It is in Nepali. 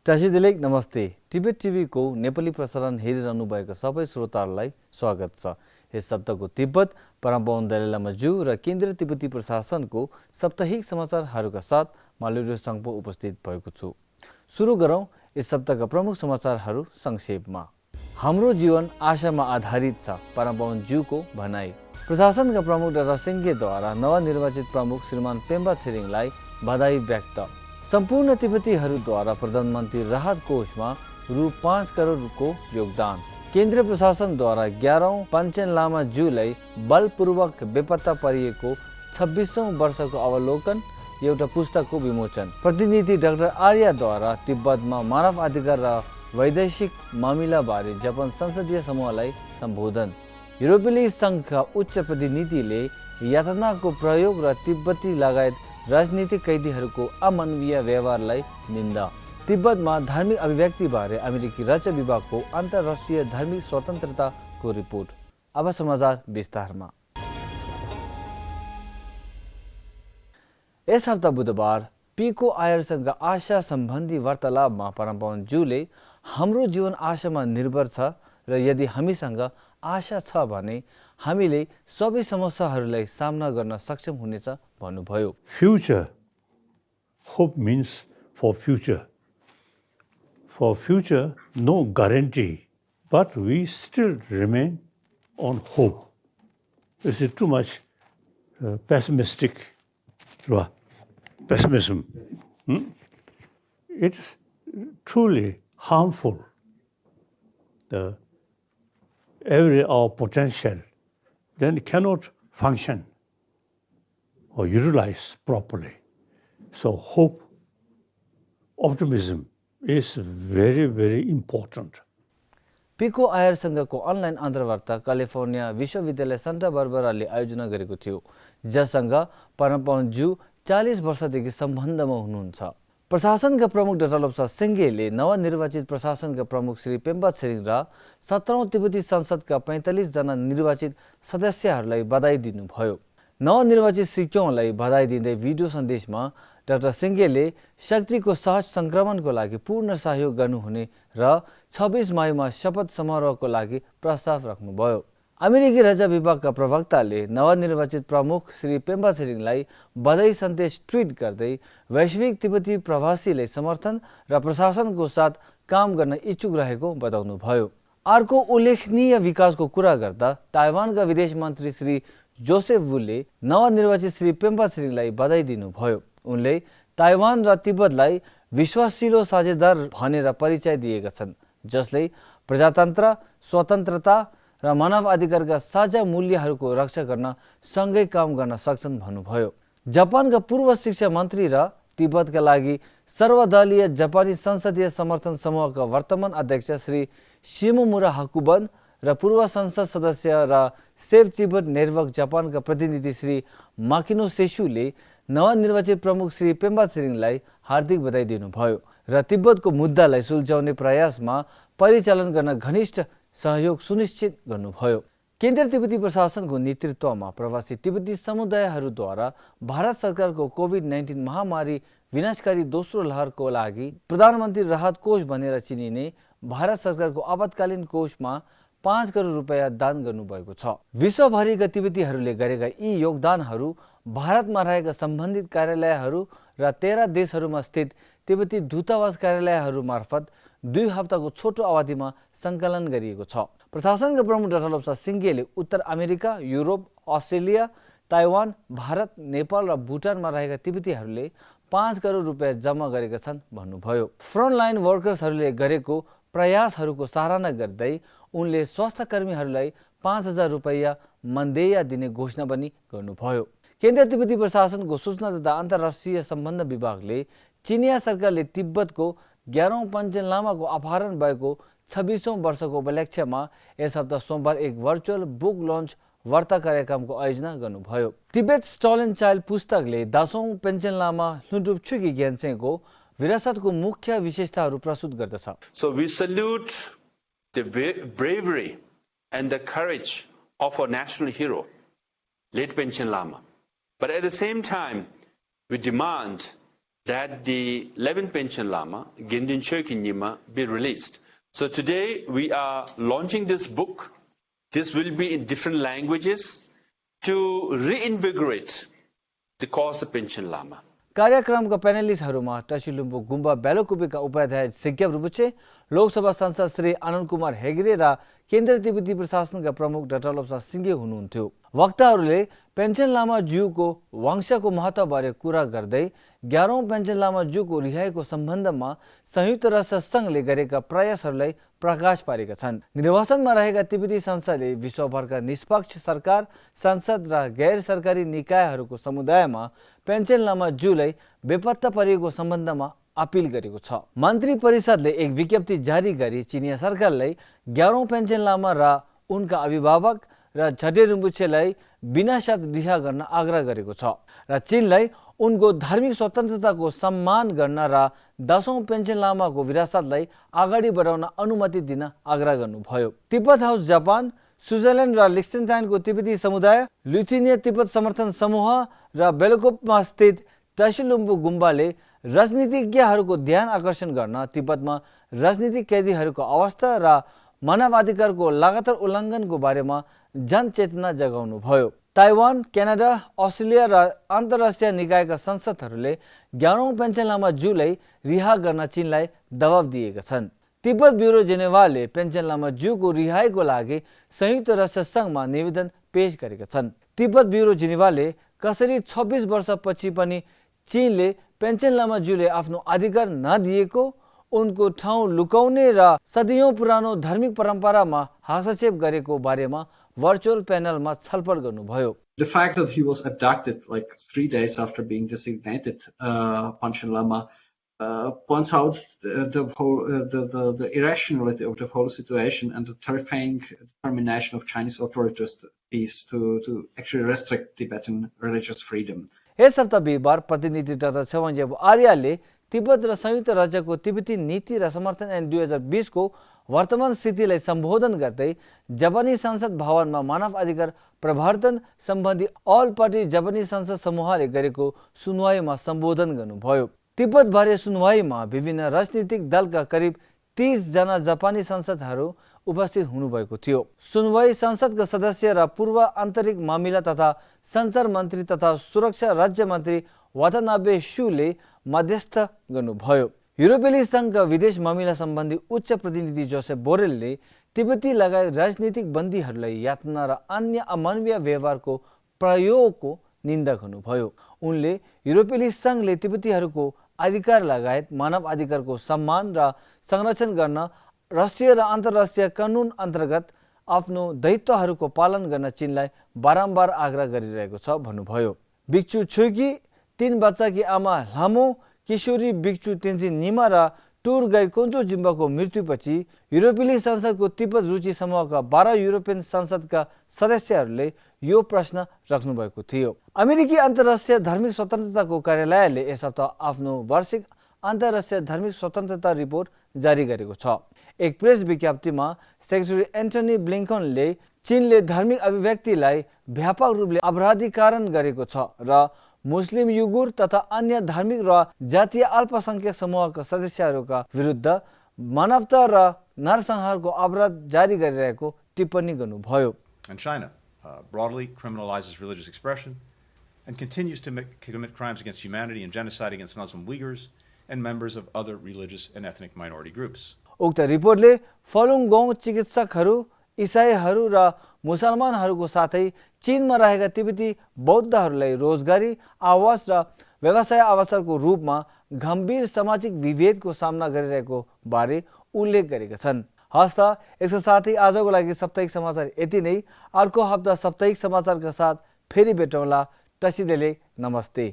टासिदिलेक नमस्ते। टिबेट को नेपाली प्रसारण हेरिरहनु भएको सबै श्रोताहरूलाई स्वागत छ। यस सप्ताहको तिब्बत परमपावन दलाइ लामा ज्यू र केन्द्रीय तिब्बती प्रशासनको साप्ताहिक समाचारहरूका साथ मालुरो सङ्घपो उपस्थित भएको छु। सुरु गरौँ यस सप्ताहका प्रमुख समाचारहरू संक्षेपमा। हाम्रो जीवन आशामा आधारित छ, परमपावन ज्यूको भनाई। प्रशासनका प्रमुख डाक्टर सिंघेद्वारा नवनिर्वाचित प्रमुख श्रीमान पेम्बा छिरिङलाई बधाई व्यक्त। सम्पूर्ण तिब्बतीहरूद्वारा प्रधानमन्त्री राहत कोषमा रु 5 करोडको योगदान। केन्द्रीय प्रशासनद्वारा 11औं पञ्चेन लामा ज्यूलाई बलपूर्वक बेपत्ता पारिएको 26औं वर्षको अवलोकन एउटा पुस्तकको विमोचन। प्रतिनिधि डाक्टर आर्यद्वारा तिब्बतमा मानव अधिकार र वैदेशिक मामिलाबारे जापान संसदीय समूहलाई सम्बोधन। युरोपेली सङ्घका उच्च प्रतिनिधिले यातनाको प्रयोग र तिब्बती लगायत राजनीतिक कैदीहरूको अमानवीय व्यवहारलाई निन्दा। तिब्बतमा धार्मिक अभिव्यक्तिबारे अमेरिकी राज्य विभागको अन्तर्राष्ट्रिय धार्मिक स्वतन्त्रताको रिपोर्ट। अब समाचार विस्तारमा। यस हप्ता बुधबार पीको आयरसँग आशा सम्बन्धी वार्तालापमा परमपावन ज्यूले हाम्रो जीवन आशामा निर्भर छ र यदि हामीसँग आशा छ भने हामीले सबै समस्याहरूलाई सामना गर्न सक्षम हुनेछ भन्नुभयो। Future, hope means for future. For future, no guarantee, but we still remain on hope. This is too much pessimism. It's truly harmful. Our potential then cannot function or utilize properly. So hope, optimism is very, very important. पीको आयरसँगको अनलाइन अन्तर्वार्ता क्यालिफोर्निया विश्वविद्यालय सन्टा बार्बराले आयोजना गरेको थियो, जससँग परमपावन ज्यू 40 वर्षदेखि सम्बन्धमा हुनुहुन्छ। प्रशासनका प्रमुख डाक्टर लोप्सा सिंघेले नवनिर्वाचित प्रशासनका प्रमुख श्री पेम्बा छिरिङ र 17औं तिब्बती संसदका 45 जना निर्वाचित सदस्यहरूलाई बधाई दिनुभयो। नवनिर्वाचित श्री क्योङलाई बधाई दिँदै भिडियो सन्देशमा डाक्टर सिंघेले शक्तिको सहज सङ्क्रमणको लागि पूर्ण सहयोग गर्नुहुने र 26 मईमा शपथ समारोहको लागि प्रस्ताव राख्नुभयो। अमेरिकी राज्य विभागका प्रवक्ताले नवनिर्वाचित प्रमुख श्री पेम्बा छिरिङलाई बधाई सन्देश ट्विट गर्दै वैश्विक तिब्बती प्रवासीले समर्थन र प्रशासनको साथ काम गर्न इच्छुक रहेको बताउनुभयो। अर्को उल्लेखनीय विकासको कुरा गर्दा ताइवानका विदेश मन्त्री श्री जोसेफ वुले नवनिर्वाचित श्री पेम्बा छिरिङलाई बधाई दिनुभयो। उनले ताइवान र तिब्बतलाई विश्वासिलो साझेदार भनेर परिचय दिएका छन्, जसले प्रजातन्त्र, स्वतन्त्रता र मानव अधिकारका साझा मूल्यहरूको रक्षा गर्न सँगै काम गर्न सक्छन् भन्नुभयो। जापानका पूर्व शिक्षा मन्त्री र तिब्बतका लागि सर्वदलीय जापानी संसदीय समर्थन समूहका वर्तमान अध्यक्ष श्री शिमोमुरा हाकुबन र पूर्व संसद सदस्य र सेभ तिब्बत नेटवर्क जापानका प्रतिनिधि श्री माकिनो सेसुले नवनिर्वाचित प्रमुख श्री पेम्बा छिरिङलाई हार्दिक बधाई दिनुभयो र तिब्बतको मुद्दालाई सुल्झाउने प्रयासमा परिचालन गर्न घनिष्ठ सहयोग सुनिश्चित गर्नुभयो। केन्द्रीय तिब्बती प्रशासनको नेतृत्वमा प्रवासी तिब्बती समुदायहरूद्वारा भारत सरकारको कोभिड-19 महामारी विनाशकारी दोस्रो लहरको लागि प्रधानमन्त्री राहत कोष भनेर चिनिने भारत सरकारको आपतकालीन कोषमा 5 करोड रुपैयाँ दान गर्नुभएको छ। विश्वभरिका तिब्बतीहरूले गरेका यी योगदानहरू भारतमा रहेका सम्बन्धित कार्यालयहरू र 13 देशहरूमा स्थित तिब्बती दूतावास कार्यालयहरू मार्फत 2 हप्ताको छोटो अवधिमा सङ्कलन गरिएको छ। प्रशासनका प्रमुख डाक्टर लोप्सा सिंघेले उत्तर America, Europe, Australia, Taiwan, Bharat, Nepal र भुटानमा रहेका तिब्बतीहरूले 5 करोड रुपैयाँ जम्मा गरेका छन् भन्नुभयो। फ्रन्टलाइन वर्कर्सहरूले गरेको प्रयासहरूको सराहना गर्दै उनले स्वास्थ्यकर्मीहरूलाई 5,000 रुपैयाँ मनदेय दिने घोषणा पनि गर्नुभयो। केन्द्रीय तिब्बती प्रशासनको सूचना तथा अन्तर्राष्ट्रिय सम्बन्ध विभागले चिनिया सरकारले तिब्बतको 11औं पञ्चेन लामाको अपहरण भएको 26औं वर्षको उपलक्ष्यमा यस हप्ता सोमबार एक भर्चुअल बुक लन्च वार्ता कार्यक्रमको आयोजना गर्नुभयो। तिब्बत स्टोलन चाइल्ड पुस्तकले 10औं पेन्चेन लामा लुन्डुप छुकी ग्यान्सेको विरासतको मुख्य विशेषताहरू प्रस्तुत गर्दछ। So we salute the bravery and the courage of our national hero, late Panchen Lama. But at the same time, we demand that the 11th Panchen Lama, Gendin Chökyin Nyima, be released. So today we are launching this book. This will be in different languages to reinvigorate the cause of Panchen Lama. कार्यक्रमका प्यानेलिस्टहरूमा टसिलुम्बु गुम्बा बेलोकुपीका उपाध्याय सिग्याप रुबुचे, लोकसभा सांसद श्री आनन्द कुमार हेगडे र केन्द्रीय तिब्बती प्रशासनका प्रमुख डाक्टर लोप्सा सिंगे हुनुहुन्थ्यो। वक्ताहरूले पेन्सन लामा ज्यूको वंशको महत्त्वबारे कुरा गर्दै 11औं पेन्सन लामा ज्यूको रिहाईको सम्बन्धमा संयुक्त राष्ट्र संघले गरेका प्रयासहरूलाई प्रकाश पारेका छन्। निर्वासनमा रहेका तिब्बती संसदले विश्वभरका निष्पक्ष सरकार, संसद र गैर सरकारी निकायहरूको समुदायमा पेन्सन लामा ज्यूलाई बेपत्ता परिएको सम्बन्धमा अपील गरेको छ। मन्त्री परिषदले एक विज्ञप्ति जारी गरी चिनिया सरकारलाई 11औं पेन्सन लामा र उनका अभिभावक र झटे रिम्पुछेलाई बिना शर्त रिहा गर्न आग्रह गरेको छ र चीनलाई उनको धार्मिक स्वतन्त्रताको सम्मान गर्न र 10औं पेन्सन लामाको विरासतलाई अगाडि बढाउन अनुमति दिन आग्रह गर्नुभयो। तिब्बत हाउस जापान, स्विजरल्यान्ड र लिक्सेनस्टाइनको तिब्बती समुदाय, लिथुनिया तिब्बत समर्थन समूह र बेलोकुपमा स्थित टसिलुम्बु गुम्बाले राजनीतिज्ञहरूको ध्यान आकर्षण गर्न तिब्बतमा राजनीतिक कैदीहरूको अवस्था र मानवाधिकारको लगातार उल्लङ्घनको बारेमा जनचेतना जगाउनु भयो। ताइवान, क्यानाडा, अस्ट्रेलिया र अन्तर्राष्ट्रिय निकायका संसदहरूले 11औं पेन्सन लामा ज्यूलाई रिहा गर्न चीनलाई दबाब दिएका छन्। तिब्बत ब्युरो जेनेभाले पेन्सन लामा ज्यूको रिहाईको लागि संयुक्त राष्ट्र संघमा निवेदन पेश गरेका छन्। तिब्बत ब्युरो जेनेभाले कसरी 26 वर्षपछि पनि चीनले पेन्सन लामा ज्यूले आफ्नो अधिकार नदिएको, उनको ठाउँ लुकाउने र सदियौं पुरानो धार्मिक परम्परामा हस्तक्षेप गरेको बारेमा भर्चुअल प्यानलमा छलफल गर्नुभयो। The fact that he was abducted like 3 days after being designated Panchen Lama points out the irrationality of the whole situation and the terrifying determination of Chinese authorities to actually restrict Tibetan religious freedom. यस हप्ता बिहिबार प्रतिनिधि डाक्टर छवन्जेब आर्यले तिब्बत र संयुक्त राज्यको तिब्बती नीति र समर्थन ऐन 2020 को वर्तमान स्थितिलाई सम्बोधन गर्दै जापानी संसद भवनमा मानव अधिकार प्रवर्तन सम्बन्धी अल पार्टी जापानी संसद समूहले गरेको सुनवाईमा सम्बोधन गर्नुभयो। तिब्बत बारे सुनवाईमा विभिन्न राजनीतिक दलका करिब 30 जना जापानी सांसदहरू उपस्थित हुनुभएको थियो। सुनवाई संसदका सदस्य र पूर्व आन्तरिक मामिला तथा संचार मन्त्री तथा सुरक्षा राज्य मन्त्री वातानाबे शूले मध्यस्थ गर्नुभयो। युरोपेली संघका विदेश मामिला सम्बन्धी उच्च प्रतिनिधि जोसेफ बोरेलले तिब्बती लगायत राजनीतिक बन्दीहरूलाई यातना र अन्य अमानवीय व्यवहारको प्रयोगको निन्दा गर्नुभयो। उनले युरोपेली संघले तिब्बतीहरूको अधिकार लगायत मानव अधिकारको सम्मान र संरक्षण गर्न राष्ट्रिय र अन्तर्राष्ट्रिय कानुन अन्तर्गत आफ्नो दायित्वहरूको पालन गर्न चीनलाई बारम्बार आग्रह गरिरहेको छ भन्नुभयो। भिक्षु छोकी, 3 बच्चाकी आमा लामो, किशोरी भिक्षु तेन्जिन निमा र टुर गाइड कोन्चो जिम्बाको मृत्युपछि युरोपेली संसदको तिब्बत रुचि समूहका 12 युरोपियन संसदका सदस्यहरूले यो प्रश्न राख्नु भएको थियो। अमेरिकी अन्तर्राष्ट्रिय धार्मिक स्वतन्त्रताको कार्यालयले यस हप्ता आफ्नो वार्षिक अन्तर्राष्ट्रिय धार्मिक स्वतन्त्रता रिपोर्ट जारी गरेको छ। एक प्रेस विज्ञप्तिमा सेक्रेटरी एन्टनी ब्लिङ्कनले चीनले धार्मिक अभिव्यक्तिलाई व्यापक रूपले अपराधीकरण गरेको छ र मुस्लिम, युगुर तथा अन्य धार्मिक र जातीय अल्पसंख्यक समूहका सदस्यहरूका विरुद्ध मानवता र नरसंहारको अपराध जारी गरिरहेको टिप्पणी गर्नुभयो। And China broadly criminalizes religious expression and continues to commit crimes against humanity and genocide against Muslim Uyghurs and members of other religious and ethnic minority groups. उक्त रिपोर्टले फलुङ गौं चिकित्सकहरू, इसाईहरू र मुसलमानहरूको साथै चीनमा रहेका तिब्बती बौद्धहरूलाई रोजगारी, आवास र व्यवसाय अवसरको रूपमा गम्भीर सामाजिक विभेदको सामना गरिरहेको बारे उल्लेख गरेका छन्। हस्त यसका साथै आजको लागि साप्ताहिक समाचार यति नै। अर्को हप्ता साप्ताहिक समाचारका साथ फेरि भेटौँला। टसिदेले नमस्ते।